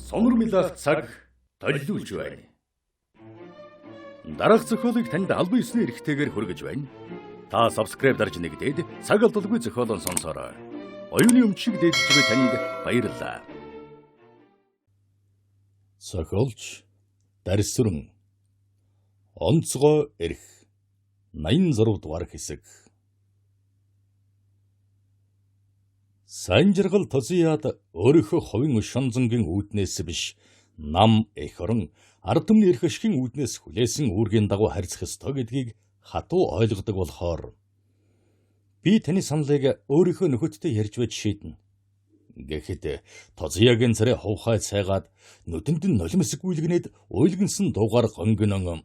Сонор милах цаг толилуулж байна. Дараах зохиолыг танд албан ёсны эрхтэйгээр хүргэж байна. Та subscribe дарж нэгдээд цаг алдалгүй зохиолон сонсоорой. Оюуны өмчийг дээдэлж буй танд баярлалаа. Зохиолч Дарьсүрэн. Онцгой эрх. 86 дугаар хэсэг. Сайн жаргал Тозияад өөрийнхөө хувийн шонзонгийн үүднээс биш нам эх орон ард түмний эрх ашигын үүднээс хүлээсэн үүргийн дагуу харьцах ёстой гэдгийг хатуу ойлгодог болохоор би таны саналыг өөрийнхөө нөхөдтэй ярьж байж шийднэ. Гэхэд Тозиягийн царай хувхай цайгаад нүдэнд нь нулимс гүйлгнээд уйлгансан дуугаар гонгинон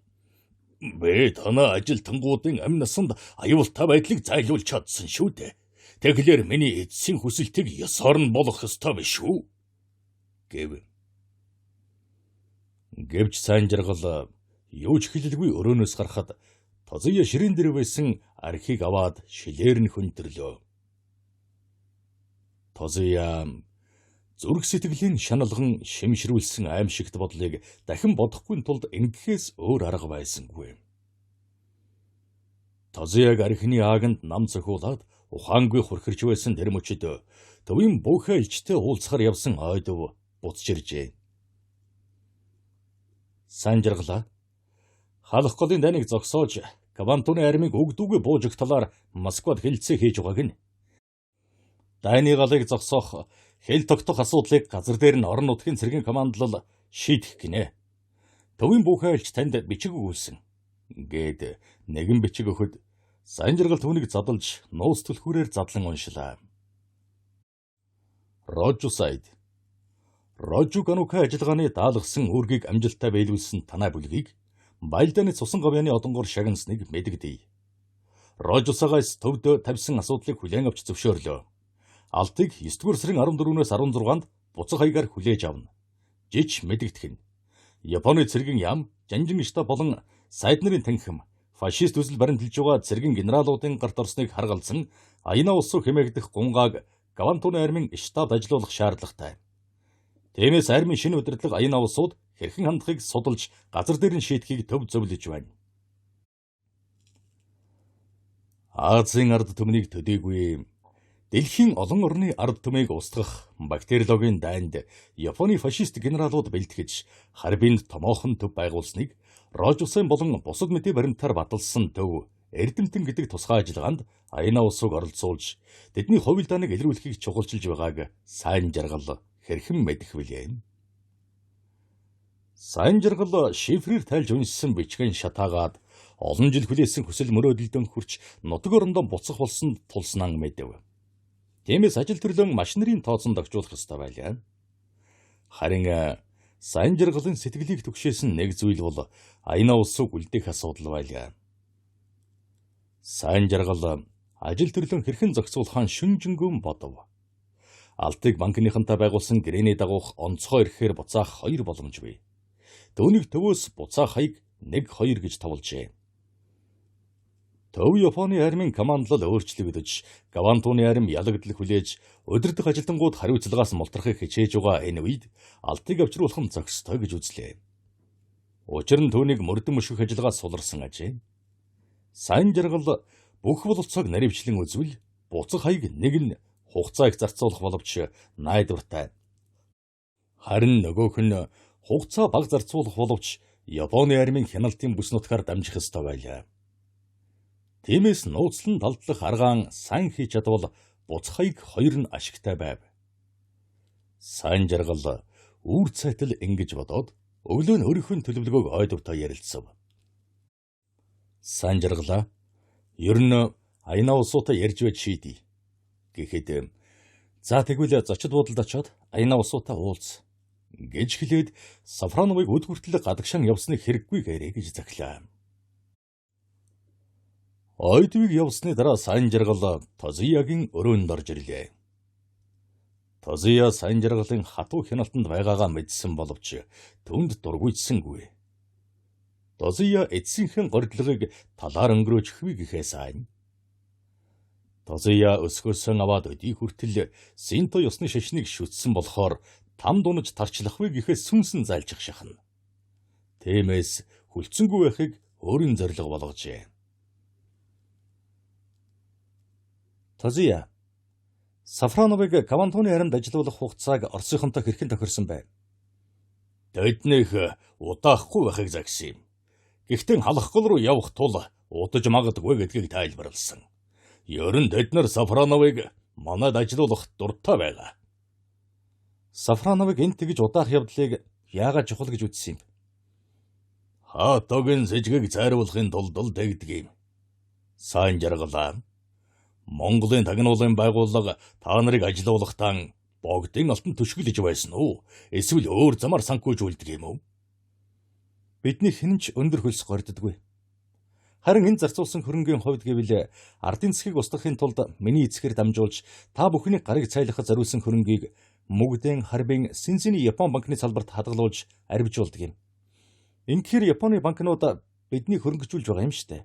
би танай ажилтангуудын амь насанд аюултай байдлыг зайлуулж чадсан шүү дээ. Тэгэхээр миний эцсийн хүсэлтийг ёсоор нь болгох ёстой биш үү? Гэв. Гэвч сайн жаргал юу ч хэлэлгүй өрөөнөөс гарахад Тозия ширээн дээр байсан архийг аваад шилээр нь хөнтөрлөө. Тозия зүрх сэтгэлийн шаналган шимшрүүлсэн аимшигт бодлыг дахин бодохгүй тулд ингэхээс өөр арга байсангүй. Тозияг архины ааганд нам цохиулаад ухаангүй хурхирч байсан тэр мөчид төвийн бүхэ элчтэй уулзахар явсан ойдов буцаж иржээ. Сайн жаргалаа. Халах голын дайныг зогсоож Квантуны армийг өгдүүгээ бууж өгөх талаар Москвад хэлэлцээ хийж байгааг нь. Дайны галыг зогсоох хэл тогтох асуудлыг газар дээр нь орон нутгийн цэргийн командлал шийдэх гинэ. Төвийн бүхэ элч танд бичиг өгүүлсэн. Гээд нэгэн бичиг өгөхөд сайн жаргал түүнийг задалж нууц түлхүүрээр задлан уншлаа. Рожусайд. Рожу Ганука ажиллагааны даалгасан үүргийг амжилттай биелүүлсэн танай бүлгийг Байлдааны цусан гавьяаны одонгоор шагнасныг мэдэгдэе. Рожусагаас төвд тавьсан асуудлыг хүлээн авч зөвшөөрлөө. Алтыг 9-р сарын 14-өөс 16-нд буцах хаягаар хүлээж авна. Жич мэдэгдэх нь. Японы цэргийн яам, Жанжин штаб болон сайд нарын танхим фашист үзэл баримталж байгаа цэргийн генералуудын гарт орсныг харгалзан Аяна улс руу хэмээгдэх гунгааг Гавантуны армийн штабд ажилуулах шаардлагатай. Тиймээс армийн шинэ удирдлага Аяна улсууд хэрхэн хандахыг судалж газар дээр нь шийдэхийг төв зөвлөж байна. Азийн ард түмнийг төдийгүй дэлхийн олон орны ард түмийг устгах бактериологийн дайнд Японы фашист генералууд бэлтгэж Харбинд томоохон төв байгуулсныг Рожусын болон бусад мэдээ баримтаар баталсан төв Эрдэмтэн гэдэг тусгай ажиллагаанд Аяна улсыг оролцуулж тэдний хувилдааныг илрүүлэхийг чухалчилж байгааг сайн жаргал хэрхэн мэдэх вүлээ. Сайн жаргал шифрээр тайлж уншсан бичгэн шатаагаад олон жил хүлээсэн хүсэл мөрөөдөлдөн хүрч нутаг орондоо буцах болсонд тулснаа мэдэв. Тиймээс ажил төрлөн маш нарын тооцонд огжуулах ёстой байлаа. Харин сайн жаргалын сэтгэлийг түгшээсэн нэг зүйл бол Аяна улсыг үлдээх асуудал байлаа. Сайн жаргал ажил төрлөн хэрхэн зохицуулахаа шүнжэнгүн бодов. Алтыг банкныхантай байгуулсан гэрээний дагуух онцгой эрхээр буцаах хоёр боломж бий. Түүнийг төвөөс буцаах хаяг 1 2 гэж товлжээ. Төв Японы армийн командлал өөрчлөгдөж, Гавантуны арми ялагдал хүлээж, удирдах ажилтнууд хариуцлагаас мултрахыг хичээж байгаа энэ үед алтыг авчруулах нь зохистой гэж үзлээ. Учир нь түүнийг мөрдөн мөшгөх ажиллагаа суларсан ажээ. Сайн жаргал бүх бололцоог наривчлан үзвэл буцах хаяг нэг нь хугацаа их зарцуулах боловч найдвартай. Харин нөгөөх нь хугацаа бага зарцуулах боловч Японы армийн хяналтын бүс нутгаар дамжих ёстой байлаа. Тиймээс нууцлан талдлах аргаан сайн хийж чадвал буцах хаяг хоёр нь ашигтай байв. Сайн жаргал үүр цайтал ингэж бодоод өглөө нь өөрийнхөө төлөвлөгөөг ойдовтой ярилцсав. Сайн жаргалаа. Ер нь Аяна улсуутай ярьж байж шийдье. Гэхэд за тэгвэл зочид буудалд очиод Аяна улсуутай уулз гэж хэлээд Сафрановыг өд хүртэл гадагшаан явсныг хэрэггүй гэрээ гэж захилаа. Ойдвыг явсны дараа сайн жаргал Тозиягийн өрөөнд орж ирлээ. Тозия сайн жаргалын хатуу хяналтанд байгаагаа мэдсэн боловч түүнд дургуйдсангүй. Тозия эцсийнхээ горилгыг талаар өнгөрөөж хвээ гэхээ сайн. Тозия өсгөөсөн аваад өдий хүртэл Синто ёсны шашныг шүтсэн болохоор там дунаж тарчлахгүй гэхээс сүнсэн зайлчих шахна. Тиймээс хүлцэнгүй байхыг өөрийн зорилго болгожээ. Тозия Сафроновыг Кавантоны харамд ажилуулах хугацааг Оросынхонтой хэрхэн тохирсон бэ? Тэднийх удаахгүй байхыг загсан юм. Гэхдээ халахгол руу явах тул удаж магадгүй гэдгийг тайлбарласан. Ер нь тэд нар Сафроновыг манад ажилуулах дуртай байгаа. Сафроновыг энд тэгж удаах явдлыг яагаад чухал гэж үзсэн юм? Хаатогийн сэжгийг цайруулахын тулд л тэгдэг юм. Сайн жаргалаа. Монголын тагнуулын байгууллага та нарыг ажилуулахдаа богдын алтан төшөглөж байсан уу? Эсвэл өөр замаар санхүүжүүлдэг юм уу? Бидний хэн ч өндөр хөлс горьддоггүй. Харин энэ зарцуулсан хөрөнгийн хувьд гэвэл ардын засгийг устгахын тулд миний эцгээр дамжуулж та бүхний гарыг цайлгахад зориулсан хөрөнгийг Мөгдэн Харбин Синзиний Япон банкны салбарт хадгалуулж арвижуулдаг юм. Ингэхээр Японы банкнууд биднийг хөрөнгөжүүлж байгаа юм штэ.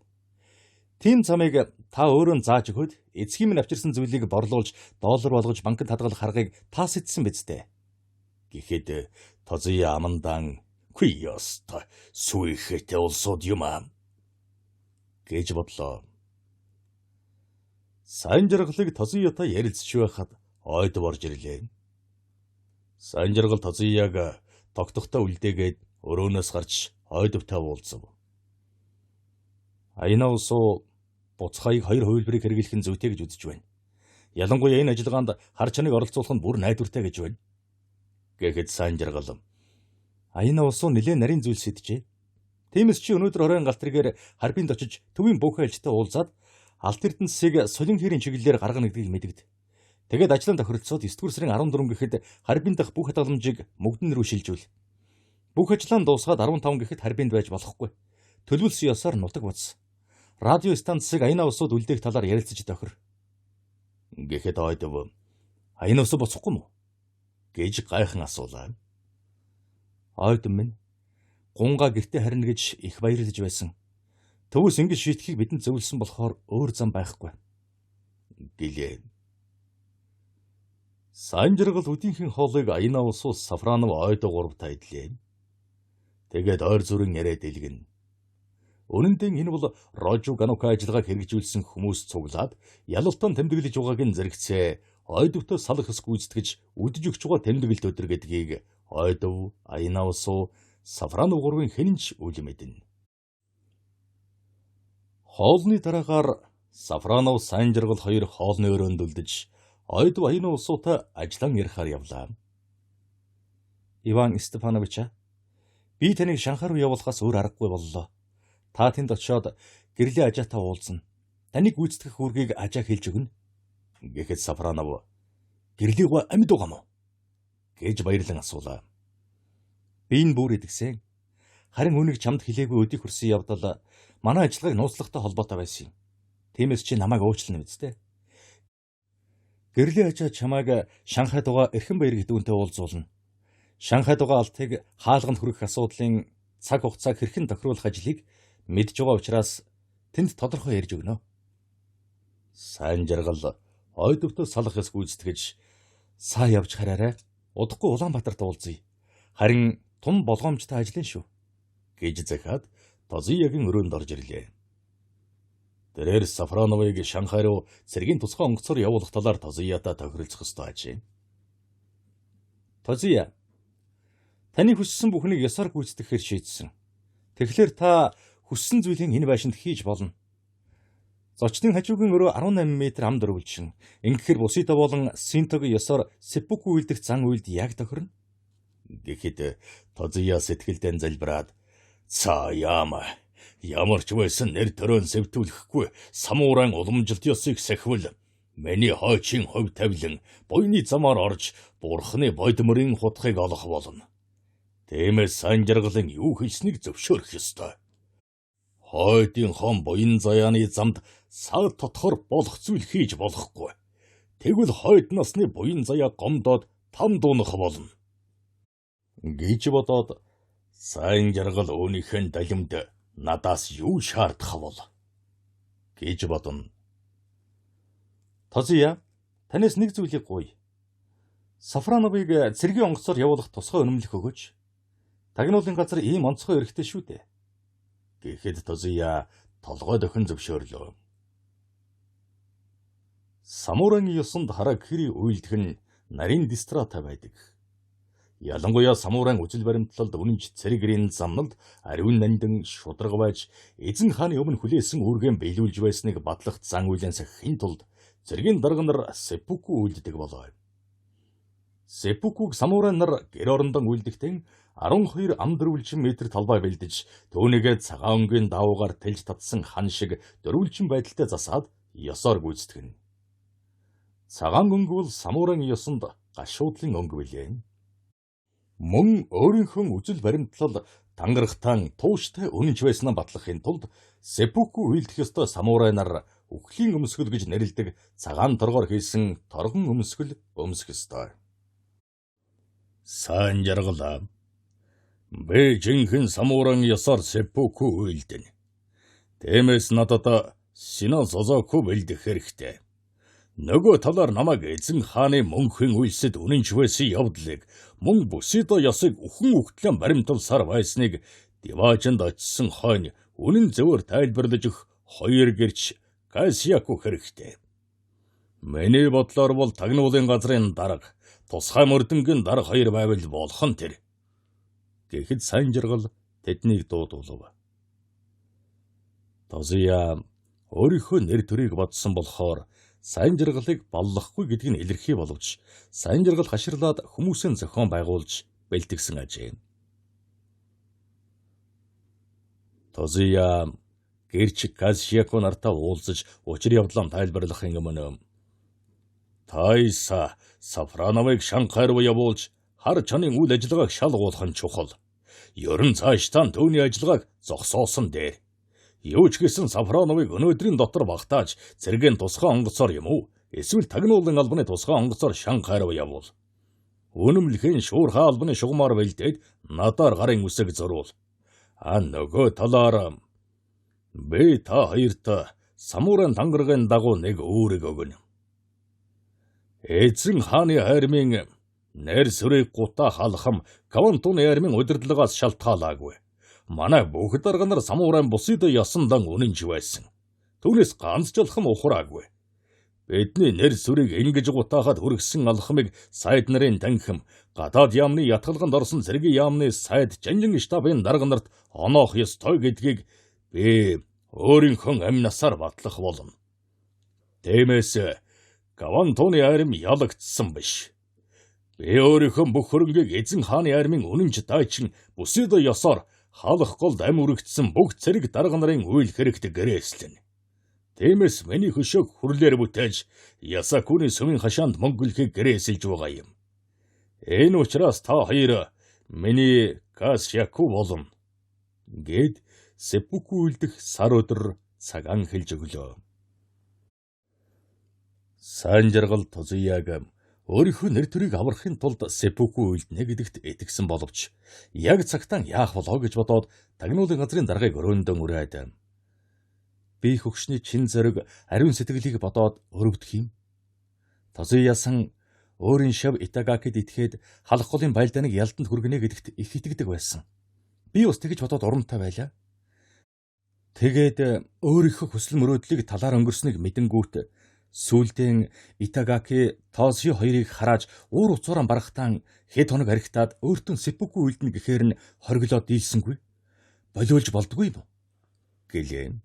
Тийм замыг та өөрөө зааж өгөхөд эцгийн минь авчирсан зүйлийг борлуулж доллар болгож банкнд хадгалах аргыг та сэтсэн биз дээ. Гэхэд Тозия амандан "Хүй ёстой сүйхэтэй улсууд юм аа" гэж бодлоо. Сайн жаргалыг Тозиятай ярилцж байхад ойд борж ирлээ. Сайн жаргал Тозияг тогтохтой үлдээгээд өрөөнөөс гарч ойдовтой уулзав. Аяна усуу буцхайг хоёр хувилбарыг хэрэглэх нь зүйтэй гэж үзэж байна. Ялангуяа энэ ажиллагаанд хар чаныг оролцуулах нь бүр найдвартай гэж байна. Гэхэд сайн жаргал Аяна усуу нэлээд нарийн зүйл сэджээ. Тиймээс чи өнөөдөр оройн галт тэргээр Харбинд очиж төвийн бүхэн айлчтай уулзаад Алт Эрдэнэсийг сулин хэрийн чиглэлээр гаргана гэдгийг мэдэгд. Тэгээд ажлын тохиролцоод 9-р сарын 14 гэхэд Харбин дахь бүх хадгаламжийг мөгдөн рүү шилжүүл. Бүх ажлаа дуусгаад 15 гэхэд Харбинд байж болохгүй. Төлөвлөсөн ёсоор нутаг буц. Радио станцыг аяна усууд үлдээх талаар ярилцаж тохир. Гэхэд ойдов аяна усуу буцахгүй мүү? Гэж гайхан асуулаа. Ойдом минь гунга гэрте харина гэж их баярлаж байсан. Төвөөс ингэж шийтгэхийг бидэнд зөвлөсөн болохоор өөр зам байхгүй. Гэлээ. Сайн жаргал өдийнхин хоолыг аяна усуу Сафранов ойдо гуравтаа идлээ. Тэгээд ойр зүрэн яриа дэлгэнэ. Үнэн дээр энэ бол Рожу Ганука ажиллагааг хэрэгжүүлсэн хүмүүс цуглаад ялалтан тэмдэглэж байгааг нь зэрэгцээ ойдовтой салах ёс гүйцэтгэж үдэж өгч байгаа тэмдэглэлт өдр гэдгийг ойдов, аяна усуу, Сафранов гурвын хэн ч үл мэднэ. Хоолны дараагаар Сафранов сайн жаргал хоёр хоолны өрөөнд үлдэж ойдов аяна усуутай ажиллан ярихаар явлаа. Иван Стефанович, би таныг Шанхай руу явуулахаас өөр аргагүй боллоо. Та тэнд очиод гэрлийн ажаатай уулзна. Таныг гүйцэтгэх үүргийг ажаа хэлж өгнө. Гэхэд Сафранов гэрлийн гоо амьд байгаа мó? Гэж баярлан асуулаа. Би энэ бүр идэгсэн. Харин үүнийг чамд хэлээгүй өдийг хүрсэн явдал манай ажиллагааг нууцлахтай холбоотой байсан юм. Тиймээс чи намайг уучлана биз дээ. Гэрлийн ажаа чамайг Шанхайд байгаа Эрхэн баяр гэдэг үнтэй уулзуулна. Шанхайд байгаа алтыг хаалганд хүргэх асуудлын цаг хугацааг хэрхэн тохируулах ажлыг мэдж байгаа учраас тэнд тодорхой ярьж өгнө. Сайн жаргал ойдовтой салах ёс гүйцэтгэж саа явж хараарай. Удахгүй Улаанбаатарт уулзъя. Харин тун болгоомжтой ажлын шүү гэж захиад Тозиягийн өрөөнд орж ирлээ. Тэрээр Сафроновыг Шанхай руу цэргийн тусгай онгоцоор явуулах талаар Тозиятай тохиролцох ёстой ажээ. Тозия, таны хүссэн бүхнийг ёсоор гүйцэтгэхээр шийдсэн. Тэгэхээр та хүссэн зүйлийг энэ байшинд хийж болно. Зочдын хажуугийн өрөө 18 м ам дөрвөлжин. Ингэхээр Бусидо болон Синтогийн ёсоор сеппуку үйлдэх зан үйлд яг тохирно. Гэхэд Тозия сэтгэлдэн залбираад "Цаа яама ямар ч байсан нэр төрөө сэвтүүлэхгүй самуурайн уламжилт ёсыг сахивал миний хойчийн хувь тавилан буйны замаар орж бурхны бодморын хутгийг олох болно. Тиймээс сайн жаргалын юу хэлснийг зөвшөөрөх ёстой. Хойдын хон буян заяаны замд сар тотхор болох зүйл хийж болохгүй. Тэгвэл хойд насны буян заяа гомдоод там дуунах болно." Гэж бодоод сайн жаргал өөрийнхөө далимд надаас юу шаардах бол гэж бодно. Тозия, танаас нэг зүйлийг гуй. Сафрановыг цэргийн онгоцоор явуулах тусгай үнэмлэх өгөөч. Тагнуулын газар ийм онцгой эрхтэй шүү дээ. Гэхэд Тозия толгой дохин зөвшөөрлөө. Самурайн ёсонд харакири үйлдэх нь нарийн дистратай байдаг. Ялангуяа самурайн үзэл баримтлалд үнэнч цэрэг гэрийн замналд ариун нандин шударга байж эзэн хааны өмнө хүлээсэн үүргээ биелүүлж байсныг батлах зан үйлэн сахихын тулд цэргийн дарга нар сеппуку үйлддэг болоо. Сеппукуг самурай нар гэр орондон үйлдэхдээ 12 ам дөрвөлжин метр талбай бэлдэж түүнийгээ цагаан өнгийн даавуугаар тэлж татсан хан шиг дөрвөлжин байдалтай засаад ёсоор гүйцэтгэнэ. Цагаан өнгө бол самурайн ёсонд гашуудлын өнгө билээ. Мөн өөрийнхөө үзэл баримтлал тангарахтан тууштай үнэнч байснаа батлахын тулд сеппуку үйлдэх ёстой самурай нар үхлийн өмсгөл гэж нэрлэдэг цагаан торгоор хийсэн торгон өмсгөл өмсөх ёстой. Сайн жаргалаа. Би жинхэнэ самурайн ёсоор сеппуку үйлдэнэ. Тиймээс надад Сино Созоку бэлдэх хэрэгтэй. Нөгөө талаар намайг эзэн хааны мөнхийн үйлсэд үнэнч байсан явдлыг мөн бусидо ёсыг үхэн үхтлэн баримталсаар байсныг Диваажинд очисон хойно үнэн зөвөөр тайлбарлаж өгөх хоёр гэрч Касьяку хэрэгтэй. Миний бодлоор бол тагнуулын газрын дарга, тусгай мөрдөнгийн дарга хоёр байвал болох нь тэр. Гэхэд сайн жаргал тэднийг дуудуулав. Тозия өөрийнхөө нэр төрийг бодсон болохоор сайн жаргалыг баллахгүй гэдг нь илэрхий боловч сайн жаргал хаширлаад хүмүүсийн зохион байгуулж бэлтгэсэн ажээ. Тозия гэрч Касьяко нартай уулзаж учир явдлаа тайлбарлахын өмнө Тайса Сафрановыг Шанхай руу явуулж хар чанын үйл ажиллагааг шалгуулах нь чухал. Ерөн цаашдаа түүний ажиллагааг зогсоосон дээр. Юу ч гэсэн Сафроновыг өнөөдрийн дотор багтааж цэргийн тусгай онгоцоор юм уу? Эсвэл тагнуулын албаны тусгай онгоцоор Шанхай руу явуул. Үнэмлэхийн шуурхай албаны шугамар бэлдээд надаар гарын үсэг зуруул. А нөгөө талаар би та хоёрт самурайн тангарагын дагуу нэг үүрэг өгнө. Эзэн хааны армийн нэр сүрийг гутаа халахам Кавантуны армийн удирдлагаас шалтгаалаагүй. Манай бүх дарга нар самурайн бусид ясандан үнэнч байсан. Түүнээс ганц ч алхам ухраагүй. Бидний нэр сүрийг ингэж гутаахад хүргэсэн алхмыг сайд нарын танхим, гадаад яамны ятгалганд орсон цэргийн яамны сайд жанжин штабын дарга нарт оноох ёстой гэдгийг би өөрийнхөө амь насаар батлах болно. Тиймээс Гавантуны арим ялагдсан биш. Би өөрийнхөө бүх хөрөнгийг эзэн хааны армийн үнэнч дайчин бусид ёсоор халах голд ам үрэгдсэн бүх цэрэг дарга нарын үйл хэрэгт гэрээслэнэ. Тиймээс миний хөшөөг хүрлээр бүтээж Ясакуны сүмийн хашаанд мөнгөлөхийг гэрээсэлж байгаа юм. Энэ учраас та хоёр миний Касьяку болно гэд сеппуку үлдэх сар өдөр цагаан хэлж өглөө. Сайн жаргал Тозияг өөрийнхөө нэр төрийг аврахын тулд сеппуку үлднэ гэдэгт итгэсэн боловч яг цагтаа яах болоо гэж бодоод тагнуулын газрын даргаыг өрөөндөн үрээд би хөгшний чин зориг ариун сэтгэлийг бодоод өрөвдөх юм. Тозиясан өөрийн шав Итагакид итгээд халах голын байлдааныг ялтанд хүргэнэ гэдэгт их итгэдэг байсан. Би бас тэгж бодоод урамтай байлаа. Тэгээд өөрийнхөө хүсэл мөрөөдлийг талаар өнгөрснийг мэдэнгүүт сүүлдэн Итагаки Тоси хоёрыг харааж уур уцаараа барахтаан хэд хоног архитаад өөртөө сеппуку үлдэнэ гэхээр нь хориглоод дийлсэнгүй. Болиулж болдгүй юм уу? Гэлээ.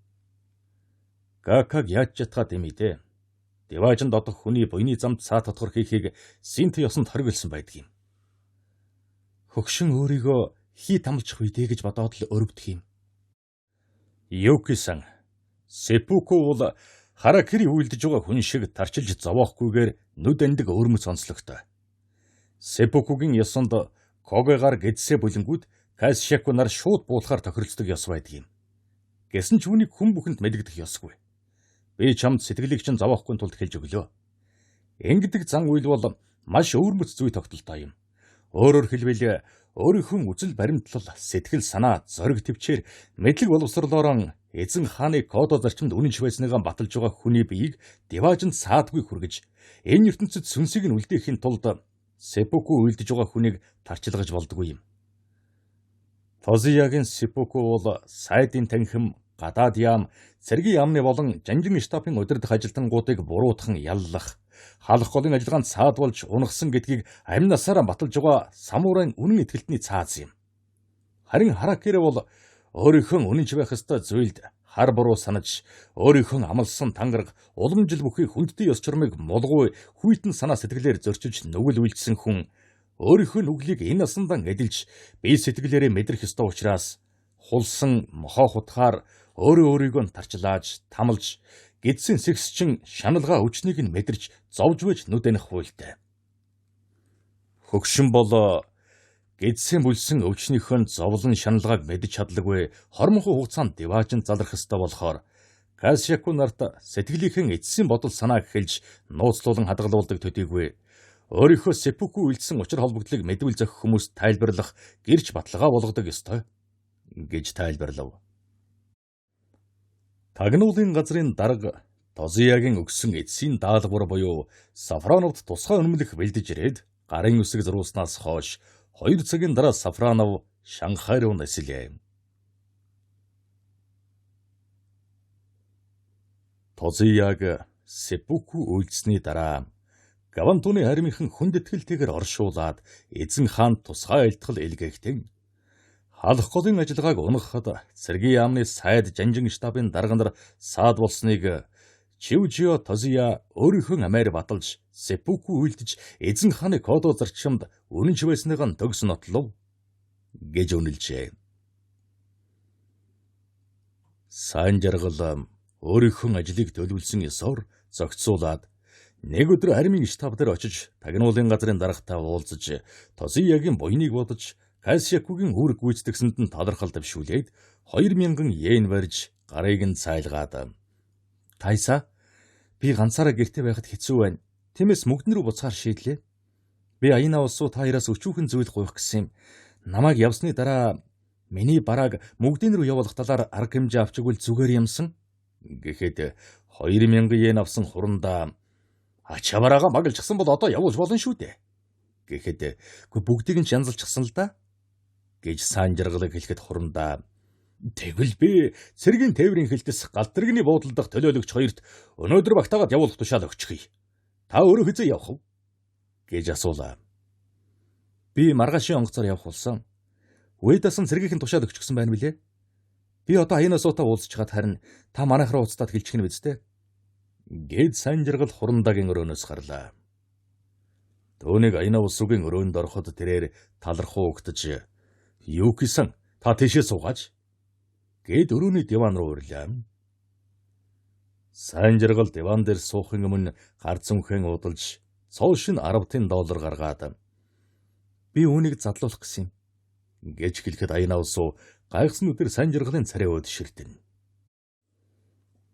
Гакаг яаж чадхаа дэмий дээ. Диваажинд одох хүний буйны замд цаа тодгор хийхийг Синт ёсонд хориглосон байдаг юм. Хөгшин өөрийгөө хий тамлчих үедээ гэж бодоод л өрөвдөх юм. Юкисан сеппуку бол харакири үйлдэж байгаа хүн шиг тарчилж зовоохгүйгээр нүд андаг өвөрмөц онцлогтой. Сеппукугийн ёсонд когегаар гэдсээ бүлэнгүүд Касшаку нар шууд буулахаар тохиролцдог ёс байдаг юм. Гэсэн ч үүнийг хүн бүхэнд мэдэгдэх ёсгүй. Би чамд сэтгэлийг чинь зовоохгүй тулд хэлж өглөө. Ингэдэг зан үйл бол маш өвөрмөц зүй тогтолтой юм. Өөрөөр хэлбэл өөрийнхөө үзэл баримтлал, сэтгэл санаа, зориг төвчээр мэдлэг боловсрлоороо эзэн хааны кодо зарчимд үнэнч байсныгаа баталж байгаа хүний биеийг диваажинд саадгүй хүргэж энэ ертөнцид сүнсийг нь үлдээхийн тулд сеппуку үйлдэж байгаа хүнийг тарчилгаж болдгүй юм. Тозиягийн сеппуку бол сайдын танхим, гадаад яам, цэргийн яамны болон жанжин штабын удирдах ажилтнуудыг буруутхан яллах, халах голын ажиллагаанд саад болж унагсан гэдгийг амь насаараа баталж байгаа самурайн үнэн итгэлтний цааз юм. Харин харакири бол өөрийнхөө үнэнч байх ёстой зүйлд хар буруу санаж, өөрийнхөө амласан тангараг уламжил бүхий хүндтэй ёс журмыг мулгүй хүйтэн санаа сэтгэлээр зөрчиж нүгэл үйлдсэн хүн өөрийнхөө нүглийг энэ насандаа эдэлж бие сэтгэлээрээ мэдрэх ёстой учраас хулсан мохоо хутгаар өөрөө өөрийгөө нь тарчлааж, тамалж, гидсэн сэгсчин шаналгаа өвчнийг нь мэдэрч зовж байж нүд аних хуйлтай. Хөгшин бол гидсэн бүлсэн өвчнийхөө зовлон шаналгааг мэдэж чадлаггүй хормонхоо хугацаанд диваажинд залрах ёстой болохоор Касяку нарт сэтгэлийнхэн эцсийн бодол санааг хэлж нууцлуулан хадгалуулдаг төдийгүй өөрийнхөө сеппуку үйлдсэн учир холбогдлыг мэдвэл зохих хүмүүст тайлбарлах гэрч баталгаа болгодог ёстой гэж тайлбарлав. Тагнуулын газрын дарга Тозиягийн өгсөн эцсийн даалгавар буюу Сафроновд тусгай үнэмлэх бэлдэж ирээд гарын үсэг зурууснаас хойш 2 цагийн дараа Сафронов Шанхай руу нислээ. Тозияг сеппуку үйлдсэний дараа Гавантуны армийнхан хүнд итгэлтэйгээр оршуулад эзэн хаан тусгай айлтгал илгээхдээ халах голын ажиллагааг унагахад цэргийн яамны сайд жанжин штабын дарга нар саад болсныг Чивжио Тозия өөрийнхөө амиар баталж сеппуку үйлдэж эзэн хааны кодо зарчимд үнэнч байсныгаа нь төгс нотлов гэж үнэлжээ. Сайн жаргал өөрийнхөө ажлыг төлөвлөсөн ёсоор зохицуулаад нэг өдөр армийн штаб дээр очиж тагнуулын газрын даргатай уулзаж Тозиягийн буйныг бодож Касякугийн үүрэг гүйцэтгэсэнд нь талархал дэвшүүлээд 2000 йен барьж гарыг нь цайлгаад "Тайса, би ганцаараа гэрте байхад хэцүү байна. Тиймээс мөгдөн рүү буцахаар шийдлээ. Би аяна улсуу та хоёроос өчүүхэн зүйл гуйх гэсэн юм. Намайг явсны дараа миний барааг мөгдөн рүү явуулах талаар арга хэмжээ авч игвэл зүгээр юмсан" гэхэд 2000 йен авсан хурандаа "Ачавараага магалчихсан бол одоо явуулж болно шүү дээ" гэхэд "Үгүй бүгдийг нь ч янзалчихсан л да" гэж сайн жаргалыг хэлэхэд хурандаа "Тэгвэл би цэргийн тээврийн хэлтэс галт тэрэгний буудлын дахь төлөөлөгч хоёрт өнөөдөр багтаагаад явуулах тушаал өгчихье. Та өөрөө хэзээ явах вэ?" гэж асуулаа. "Би маргаашийн онгоцоор явах болсон. Уэдасан цэргийнхэн тушаал өгчихсөн байна билээ. Би одоо аяна суута уулзчихад харин та манайх руу уцтаад хэлчих нь биз дээ" гэд сайн жаргал хурандаагийн өрөөнөөс гарлаа. Төөнийг аяна улсуугийн өрөөнд ороход тэрээр талархуу угтаж "Юкисан, та тийшээ суугаач" гэд өрөөний диван руу урлаа. Сайн жаргал диван дээр суухын өмнө гар зүнхэн удалж цоо шин 10 доллар гаргаад "Би үүнийг задлуулах гэсэн юм" гэж хэлэхэд аяна улсуу гайхсан нүдээр сайн жаргалын царай өөд ширтэн.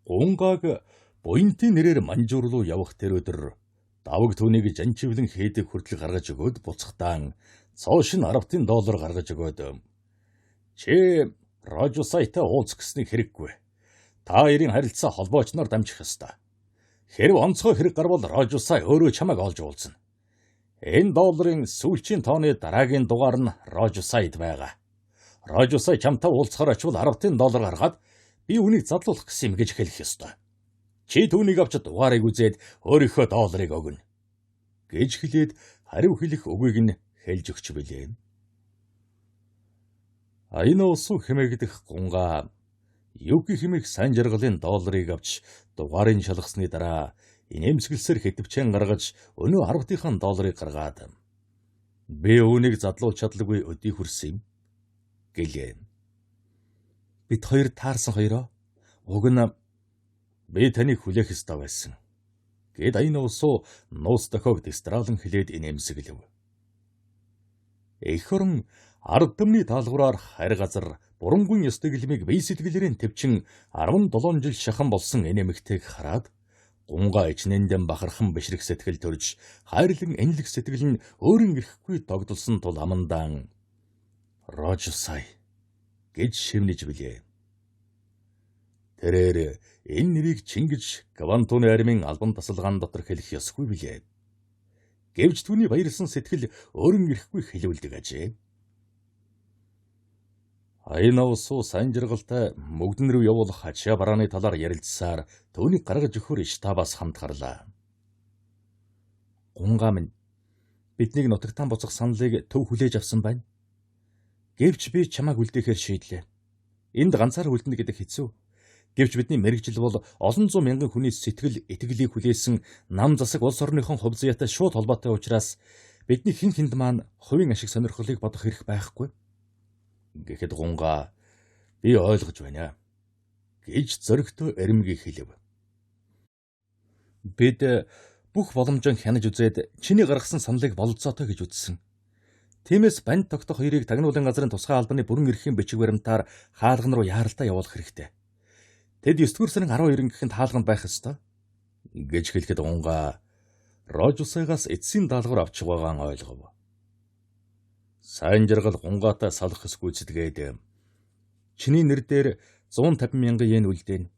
Гунгааг буянтын нэрээр Манжуур руу явах тэр өдөр давг түүнийг жанчивлэн хээдэг хүртэл гаргаж өгөөд буцахтаа цоо шин 10 доллар гаргаж өгөөд "Чи Рожусайтай уулзах гэснийг хэрэггүй. Та хоёрын харилцаа холбоочноор дамжих ёстой. Хэрв онцгой хэрэг гарвал Рожусай өөрөө чамайг олж уулзна. Энэ долларын сүүлчийн тооны дараагийн дугаар нь Рожусайд байгаа. Рожусай чамтай уулзахаар очивол 10 доллар гаргаад би үүнийг задлуулах гэсэн юм гэж хэлэх ёстой. Чи түүнийг авч дугаарыг үзээд өөрийнхөө долларыг өгнө" гэж хэлээд хариу хэлэх үгийг нь хэлж өгч билээ. Аяна улсуу хэмээгдэх гунгаа Юки хэмээх сайн жаргалын долларыг авч дугаарыг шалгасны дараа инээмсэглсээр хэтэвчэн гаргаж өнөө 10-ийн долларыг гаргаад "Би үүнийг задлуулж чадлагүй өдий хүрсэн юм" гэлээ. "Бид хоёр таарсан хоёроо уг нь би таныг хүлээх ёстой байсан" гэд аяна улсуу нууц дохиог дистраалан хэлээд инээмсэглэв. Эх орон ард түмний даалгавраар харь газар бурамгүй ёс дэглэмийг бие сэтгэлээрээ төвчин 17 жил шахан болсон энэ эмэгтэйг хараад гунгаа ичнэндэн бахархан бишрэх сэтгэл төрж хайрлан энэлэх сэтгэл нь өөрийн эрхгүй догдолсон тул амандаан Рожусай гэж шивнэж билээ. Тэрээр энэ нэрийг Чингис Квантуны армийн албан тасалгаан дотор хэлэх ёсгүй билээ. Гэвч түүний баярлсан сэтгэл өөрөн ирэхгүй хэлүүлдэг ажээ. Аяна усуу сайн жаргалтай мөгдөн рүү явуулах ачаа барааны талаар ярилцсаар түүнийг гаргаж өгөхөөр штабаас хамт гарлаа. Гунгаа минь, биднийг нутагтаан буцах саналыг төв хүлээж авсан байна. Гэвч би чамайг үлдээхээр шийдлээ. Энд ганцаар үлдэнэ гэдэг хэцүү. Гэвч бидний мэргэжил бол олон зуун мянган хүний сэтгэл итгэлийг хүлээсэн нам засаг улс орныхон хувь заяатай шууд холбоотой учраас бидний хэн хэнд маань хувийн ашиг сонирхлыг бодох эрх байхгүй. Гэхэд Гунгаа би ойлгож байна гэж зоригтой эрмгийг хэлэв. Бид бүх боломжоо хянаж үзээд чиний гаргасан саналыг бололцоотой гэж үзсэн. Тиймээс банд тогтох хоёрыг тагнуулын газрын тусгай албаны бүрэн эрхийн бичиг баримтаар хаалган руу яаралтай явуулах хэрэгтэй. Тэд 9-р сарын 12-нд гэхэнд хаалганд байх ёстой гэж хэлэхэд Гунгаа Рожусайгаас эцсийн даалгавар авч байгаагаа ойлгов. Сайн жаргал Гунгаатай салах ёс гүйцэтгээд чиний нэр дээр 150 мянган йен үлдээн.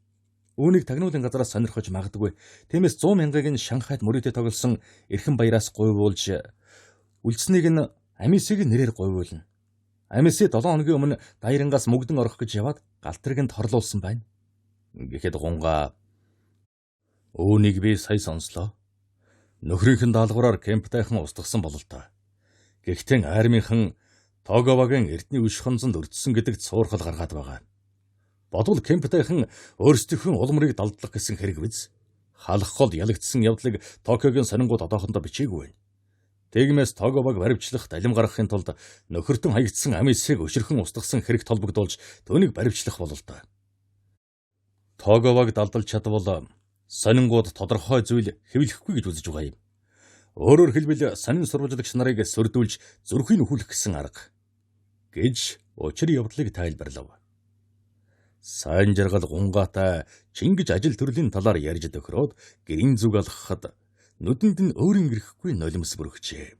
Үүнийг тагнуулын газараас сонирхож магадгүй. Тиймээс 100 мянгаыг нь Шанхайд мөрөөдөө тоглосон эрхэн баяраас гуйвуулж үлдсэнийг нь Амисыг нэрээр гуйвуулна. Амиси 7 хоногийн өмнө Дайрангаас мөгдөн орох гэж яваад галт тэргэнд хорлуулсан байна. Гэхэд Гунгаа үүнийг би сая сонслоо. Нөхрийнх нь даалгавраар Кемптайхан устгасан бололтой. Гэхдээ армийнхан Тоговагийн эрдний үш хонзонд өртсөн гэдэгт суурхал гаргаад байгаа. Бодвол Кемптайхан өөрсдийнхөө улмрыг далдлах гэсэн хэрэг биз? Халах гол ялагдсан явдлыг Токиогийн сонингууд одоохондоо бичээгүй байна. Тэгмээс Тоговаг баривчлах далим гаргахын тулд нөхөртөн хаягдсан Амисыг өшөрхөн устгасан хэрэг толбогдуулж түүнийг баривчлах бололтой. Тоговаг далдалж чадвал сонингууд тодорхой зүйл хэвлэхгүй гэж үзэж байгаа юм. Өөрөөр хэлбэл сонин сурвалжлагч нарыг сөрдүүлж зүрхийг нөхүүлэх гэсэн арга гэж учир явдлыг тайлбарлав. Сайн жаргал Гунгаатай Чингис ажил төрлийн талаар ярьж тохироод гэрийн зүг алхахад нүдэнд нь өөрийн ирэхгүй нулимс бүрхжээ.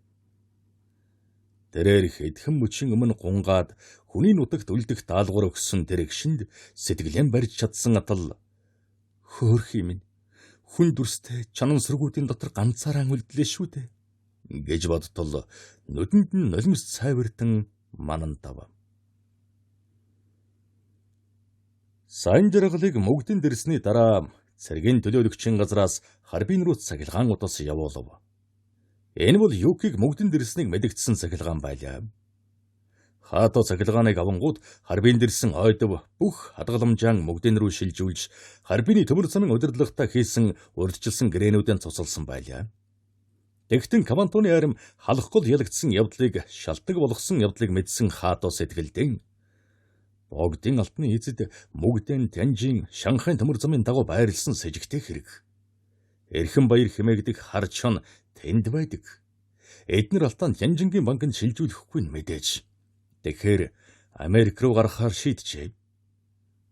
Тэрээр хэдхэн мөчийн өмнө Гунгаад хүний нутагт үлдэх даалгавар өгсөн тэр эгшинд сэтгэлэн барьж чадсан атал хөөх юм. Хүн дүрстэй чанан сөргүүдийн дотор ганцаараа үлдлээ шүү дээ гэж бодтол нүдэнд нь нулимс цайвартан манан тав. Сайн жаргалыг мөгдөн дэрсний дараа цэргийн төлөөлөгчийн газраас Харбин руу цахилгаан утас явуулав. Энэ бол Юкиг мөгдөн дэрснийг мэдэгдсэн цахилгаан байлаа. Хаато цахилгааныг авангууд Харбин дэрсэн ойдов бүх хадгаламжаан мөгдөн рүү шилжүүлж Харбины төмөр замын удирдлагатай хийсэн урьдчилсан гэрээнүүдэн цуцалсан байлаа. Тэгтэн Кавантоны арим халах гол ялагдсан явдлыг шалтаг болгосон явдлыг мэдсэн Хаато сэтгэлдэн Богдын алтны эзэд Мөгдэн Тянжин Шанхайн төмөр замын дагуу байрлсан сэжигтэй хэрэг. Эрхэн баяр хэмээгдэх хар чон тэнд байдаг. Эднэр алтан Тянжингийн банкнд шилжүүлэхгүй нь мэдээж. Тэгэхээр Америк руу гаргахаар шийджээ.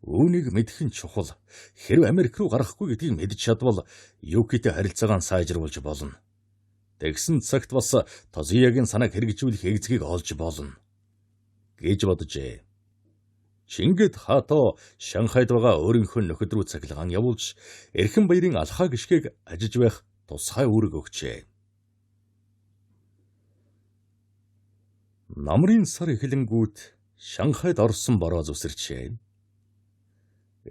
Үүнийг мэдэх нь чухал. Хэрв Америк руу гаргахгүй гэдгийг мэдж чадвал Юкитэй харилцаагаа сайжруулж болно. Тэгсэн цагт бас Тозиягийн санааг хэрэгжүүлэх эгзгийг олж болно гэж боджээ. Чингэд Хато Шанхайд байгаа өөрийнхөө нөхөд рүү цахилгаан явуулж эрхэн баярын алхаа гიშгийг ажиж байх тусгай үүрэг өгчээ. Намрын сар эхлэнгүүт Шанхайд орсон бороо зүсэрчээ.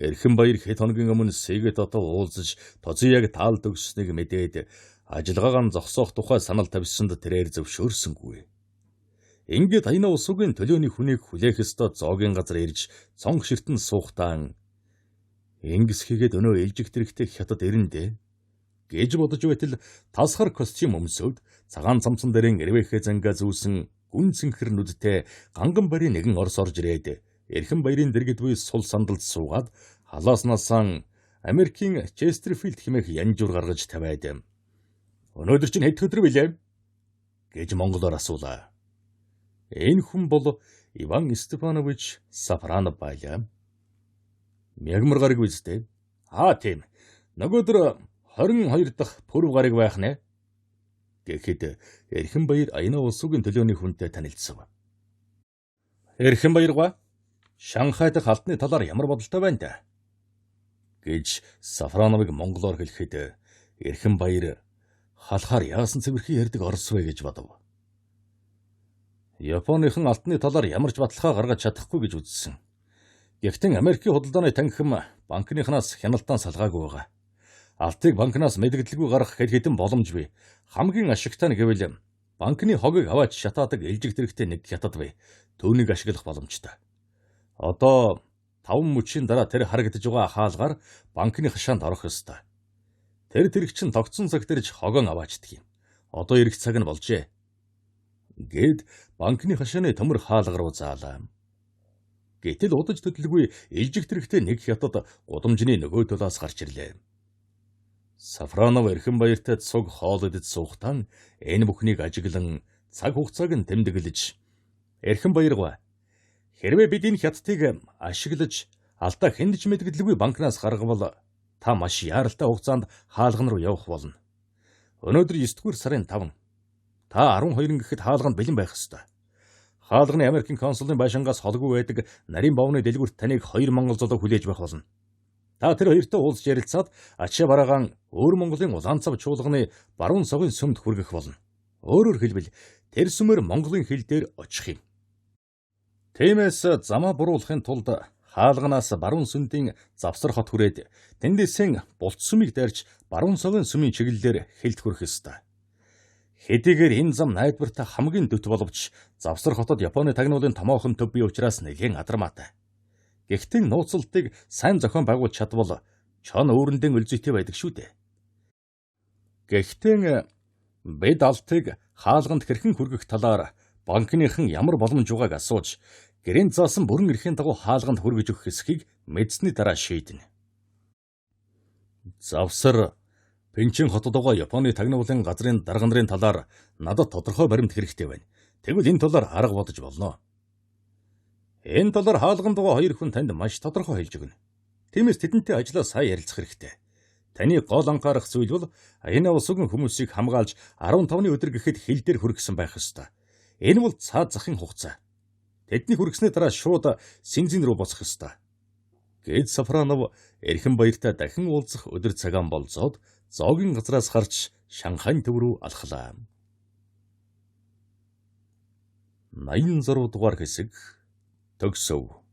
Эрхэн баяр хэд хоногийн өмнө Сэгэт одоо уулзаж Тозияг таалд өгсөнийг мэдээд ажиллагаагаа зогсоох тухай санал тавьсанд тэрээр зөвшөөрсөнгүй. Ингээд аяна усуугийн төлөөний хүнийг хүлээх ёстой зоогийн газар ирж цонх ширтэн суухтаан Ингис хийгээд өнөө илжих тэрэгтэй хятад ирнэ дээ гэж бодож байтал тасхар костюм өмсөөд цагаан цамцан дээрэн эрвэхэ зангаа зүүсэн гүн цэнхэр нүдтэй ганган барийн нэгэн орс орж ирээд эрхэн баярын дэргэд буй сул сандалд суугаад халааснасаа Америкийн Честерфилд хэмээх янжуур гаргаж тавиад өнөөдөр чинь хэд өдөр билээ гэж монголоор асуулаа. Энэ хүн бол Иван Степанович Сафранов байлаа. Мягмар гараг үстэй. Аа тийм. Нөгөөдөр 22 дахь пүрэв гараг байх нэ. Гэхэд эрхэн баяр аяна улсуугийн төлөөний хүнтэй танилцсав. Эрхэн баяргаа. Шанхай дахь алтны талаар ямар бодолтой байна та? Гэж Сафроновыг монголоор хэлэхэд Эрхэн баяр халахаар яасан цэвэрхэн ярьдаг Орос вэ гэж бодов. Японыхан алтны талаар ямар ч баталгаа гаргаж чадахгүй гэж үзсэн. Гэхдээ Америкийн худалдааны танхим банкныхнаас хяналтаа салгаагүй байгаа. Алтыг банкнаас мэдэгдэлгүй гаргах хэд хэдэн боломж бий. Хамгийн ашигтай нь гэвэл банкны хогийг аваач шатаадаг илжиг тэрэгтэй нэг хятад бий. Түүнийг ашиглах боломжтой. Одоо 5 мөчийн дараа тэр харагдаж байгаа хаалгаар банкны хашаанд орох ёстой. Тэр тэрэг чинь тогтсон цагт ирж хогоон аваачдаг юм. Одоо ирэх цаг нь болжээ. Гэт банкны хашааны төмөр хаалга руу заалаа. Гэтэл удаж төдөлгүй илжиг тэрэгтэй нэг хятад гудамжны нөгөө талаас гарч ирлээ. Сафронов Эрхэн баяртай цуг хоол идэж суухдаа энэ бүхнийг ажиглан цаг хугацааг нь тэмдэглэж Эрхэн баяргаа, хэрвээ бид энэ хятадыг ашиглаж алдаа хэнд ч мэдгэлгүй банкнаас гаргавал та маш яаралтай хугацаанд хаалган руу явах болно. Өнөөдөр 9-р сарын 5. Та 12 гэхэд хаалганд бэлэн байх ёстой. Хаалганы Америкийн консулын байшингаас холгүй байдаг нарийн бовны дэлгүүрт таныг 2 монгол залуу хүлээж байх болно. Та тэр хоёртой уулзч ярилцаад ачаа бараагаан өөр Монголын улаан цав чуулганы баруун согын сүмд хүргэх болно. Өөрөөр хэлбэл тэр сүмээр Монголын хил дээр очих юм. Тиймээс замаа буруулахын тулд хаалганаас баруун сүндийн завсар хот хүрээд тэндээсээ булт сүмийг дайрч баруун согын сүмийн чиглэлээр хилд хүрэх ёстой. Хэдийгээр энэ зам найдвартай хамгийн дөт боловч завсар хотод Японы тагнуулын томоохон төв бий учраас нэлээн адармаатай. Гэхдээ нууцлалтыг сайн зохион байгуулж чадвал чон өөрөндөө өлзийтэй байдаг шүү дээ. Гэхдээ бид алтыг хаалганд хэрхэн хүргэх талаар банкныхан ямар боломж байгааг асууж гэрээнд заасан бүрэн эрхийн дагуу хаалганд хүргэж өгөх хэсгийг мэдсэний дараа шийднэ. Завсар Пинчин хотод байгаа Японы тагнуулын газрын дарга нарын талаар надад тодорхой баримт хэрэгтэй байна. Тэгвэл энэ талаар арга бодож болно. Энэ талаар хаалганд байгаа хоёр хүн танд маш тодорхой хэлж өгнө. Тиймээс тэдэнтэй ажлаа сайн ярилцах хэрэгтэй. Таны гол анхаарах зүйл бол энэ улсын хүмүүсийг хамгаалж 15-ны өдөр гэхэд хил дээр хүргэсэн байх ёстой. Энэ бол цаад захын хугацаа. Тэдний хүргэсний дараа шууд Синзин рүү буцах ёстой. Гэт Сафронов Эрхэн баяртай дахин уулзах өдөр цагаан болзоод зоогийн газраас гарч Шанхайн төв рүү алхлаа. 86 дугаар хэсэг төгсөв.